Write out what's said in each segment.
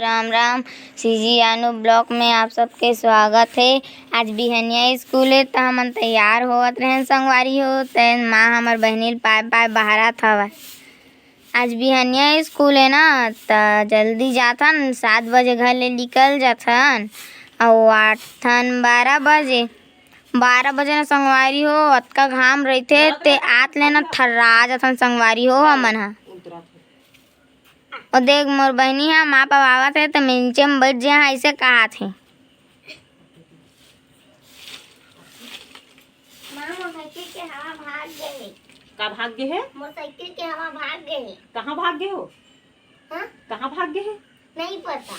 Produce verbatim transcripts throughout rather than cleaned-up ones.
Ram Ram. CG Anup blog में आप सबके स्वागत हे। आज बिहनिया स्कूल हे, त हमन तैयार होवत रहेन संगवारी हो। तेन माँ हमर बहिनी ल पाए पाए बहारत हवय। आज बिहनिया स्कूल हे ना, त जल्दी जाथन, सात बजे घर ले निकल जाथन, अउ आथन बारह बजे। बारह बजे ना संगवारी हो, अतका घाम रहिथे, ते आत ले ना थर्रा जाथन संगवारी हो हमन ह। ओ देख, मोर बहिनी ह माँ पापा आवत हे, त मैं नीचे म बइठ जाए, अइसे कहत हे। माँ, मोर साइकिल के हवा भाग गे हे। का भाग गे हे? मोर साइकिल के हवा भाग गे हे। कहाँ भाग गे हो? हाँ? कहाँ भाग गे हे? नहीं पता।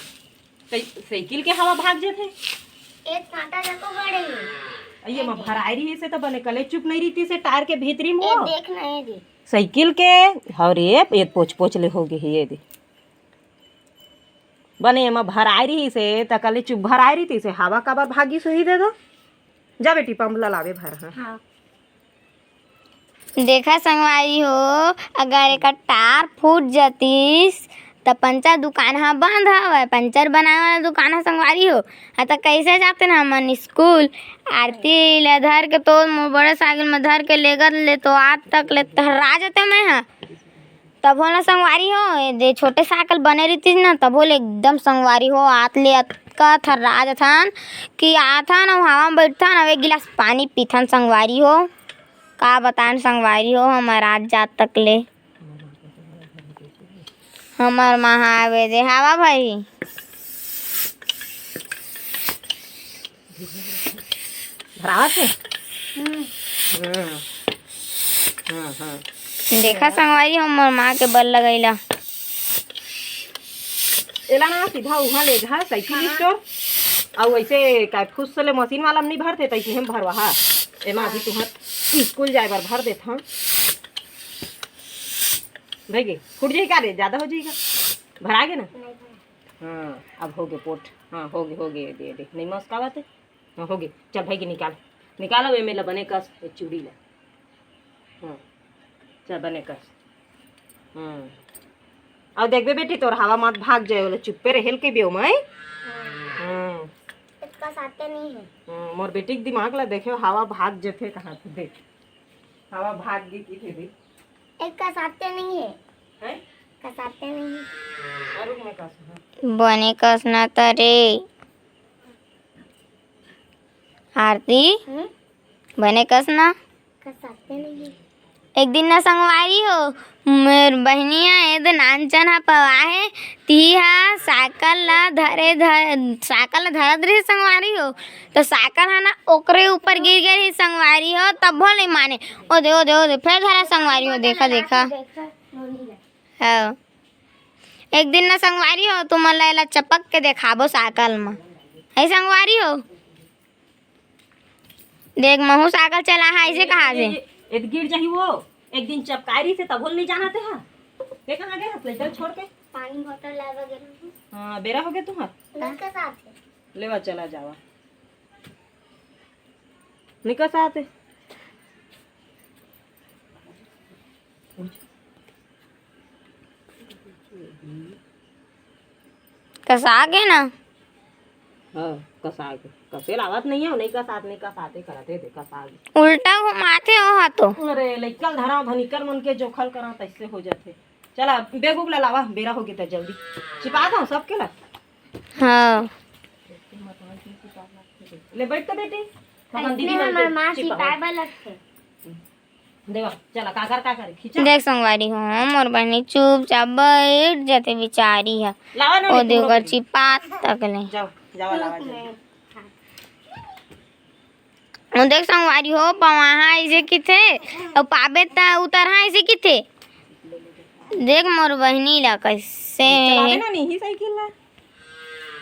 साइ-, साइकिल के हवा भाग जाथे। एक कांटा जाको गड़े हे। ये मा भराए रहिसे त बने कले चुप नहीं रहितिसे टायर के भीतरी म। ये देख ना, ये दे। साइकिल के, अरे, ये पोछ पोछ ले हो गे हे, ये दे। बने एमा भराए रहिसे त कले चुप भराए रहितिसे, हवा काबर भागिस होही दे दो। जा बेटी, पंप ला लावे भर, हाँ। हाँ। देखा संगवारी हो, अगर एकर टार फूट जतिस, त पंचर दुकान ह बंद हवय, पंचर बनाए वाला दुकान ह संगवारी हो। आ, त कइसे जातेन हमन स्कूल? आरती ल धर के तो मोर बड़े साइकिल म धर के लेगत ले तो आज तक ले थर्रा जते मैं ह। तभो ना संगवारी हो, ए दे छोटे साइकिल बने रहितिस ना, तभो ले एकदम संगवारी हो, आत ले अतका थर्रा जथन कि आथन अउ हवा म बइठथन अउ एक गिलास पानी पीथन संगवारी हो। का बतान संगवारी हो, हमर आज जात तक ले। हमर माँ हावे दे हवा भाई। भरावत हे? हम्म। हम्म। हाँ, हाँ। देखा संगवारी हो, मोर माँ के बल लगैला। एला ना सीधा उहाँ ले जा, साइकिल हाँ। स्टोर। अउ वैसे काय फुस ले मशीन वाला म नहीं भरते, तैसे हम भरवा हा। एमा अभी तुहर स्कूल जाए बर भर देत हन। भई गे, फूट जाही का रे? ज्यादा हो जाही का? भरा गे ना? नहीं भरा। हाँ, अब हो गे पोठ। हाँ, हो गे, हो गे, दे, दे। नहीं मस्कावत हे। हाँ, हो गे। चल भाई के निकाल। निकाल अब एमे ला बने कस, ए चूड़ी ला। हाँ। चल बने कस। हम्म। अउ देखबे बेटी, तोर हवा मत भाग जाए, ओला चुप्पे रहेल के बेव मई। हाँ। हम्म। इतका साथे नहीं है। हम्म, मोर बेटी के दिमाग ला देखे, हवा भाग जथे कहाँ थे, देख। हवा भाग गे कि थे दे। एक का साथे नहीं है। हैं? का साथे नहीं है। अरुण में कस है। बने कस ना तरे। आरती, हम्म? बने कस ना? का साथे नहीं है। एक दिन ना संगवारी हो, मोर बहिनी ह, ए दे नानचन ह पवा हे, तिही ह साइकिल ला धरे, धर-, साइकिल ला धरत रही संगवारी हो, तो साइकिल ह ना ओकरे ऊपर गिर गे रही संगवारी हो, तभो नहीं माने। ओ दे, ओ दे, ओ दे, फेर धरा संगवारी हो, देखा, देखा। हाँ। एक दिन ना संगवारी हो, तुमन ला एला चपक के देखाबो साइकिल म। हे संगवारी हो? देख, महू साइकिल चला हा, अइसे कहा से। ए, ए, ए, गिर जाही वो। एक दिन चपकाए रही थे, तभो नहीं जाना ते हा। ते कहाँ गए हस, लइका छोड़ के? पानी बोतल लाए बर गेल हूँ। हाँ, बेरा हो गया तुम्हार। लड़का साथ है। लेवा, चला जावा। निकस आते। कसा गे ना? हाँ, कसा गे। कसे लावत नहीं है, नहीं कसात, नहीं कसाते करत है, दे, कसा गे। उल्टा घुमाथे ओ हा तो। अरे, लइका ल धरा, धनिकर मन के जोखल करा, तैसे हो जाथे। चला, बेग उग ला लावा, बेरा हो गे त जल्दी। चिपा दो सबके ला। हाँ। ले बैठ तो बेटी। अपन दीदी मन के हमर माँ चिपा। सितार वाला थे। देवा, चला, काकर, काकर, खींचा। देख संगवारी हो, मोर बहिनी चुपचाप बैठ जाते बिचारी ह। लावा ना ओ रे, दे तुम ओकर लोग। चिपात तक ले। जाओ, जाओ, लावा जल्दी। ओ देख संगवारी हो, पवाहा ऐसे किथे, अउ पाबे त उतरहा ऐसे किथे। देख मोर बहिनी ला कैसे। चलावे ना नहीं साइकिल ला।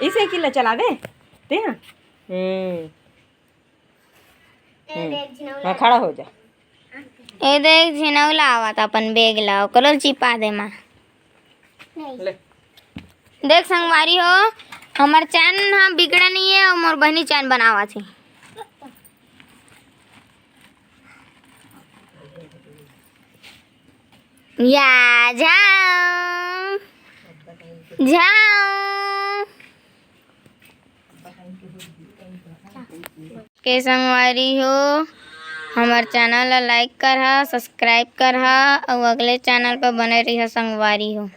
ई साइकिल ला चलावे? ते ना? हम्म। ए हम्म। देख झिनौला। हाँ, खड़ा हो जा। ए देख झिनौला आवत अपन बेग ला, ओकरो चिपा दे माँ। नहीं। ले। देख संगवारी हो, हमर चैन ह बिगड़े नहीं है अउ मोर बहिनी चैन बनावत हे। या झाओ, झाओ। के संगवारी हो, हमर चैनल ला लाइक करहा, सब्सक्राइब करहा अउ अगले चैनल पर बने रहिहा संगवारी हो।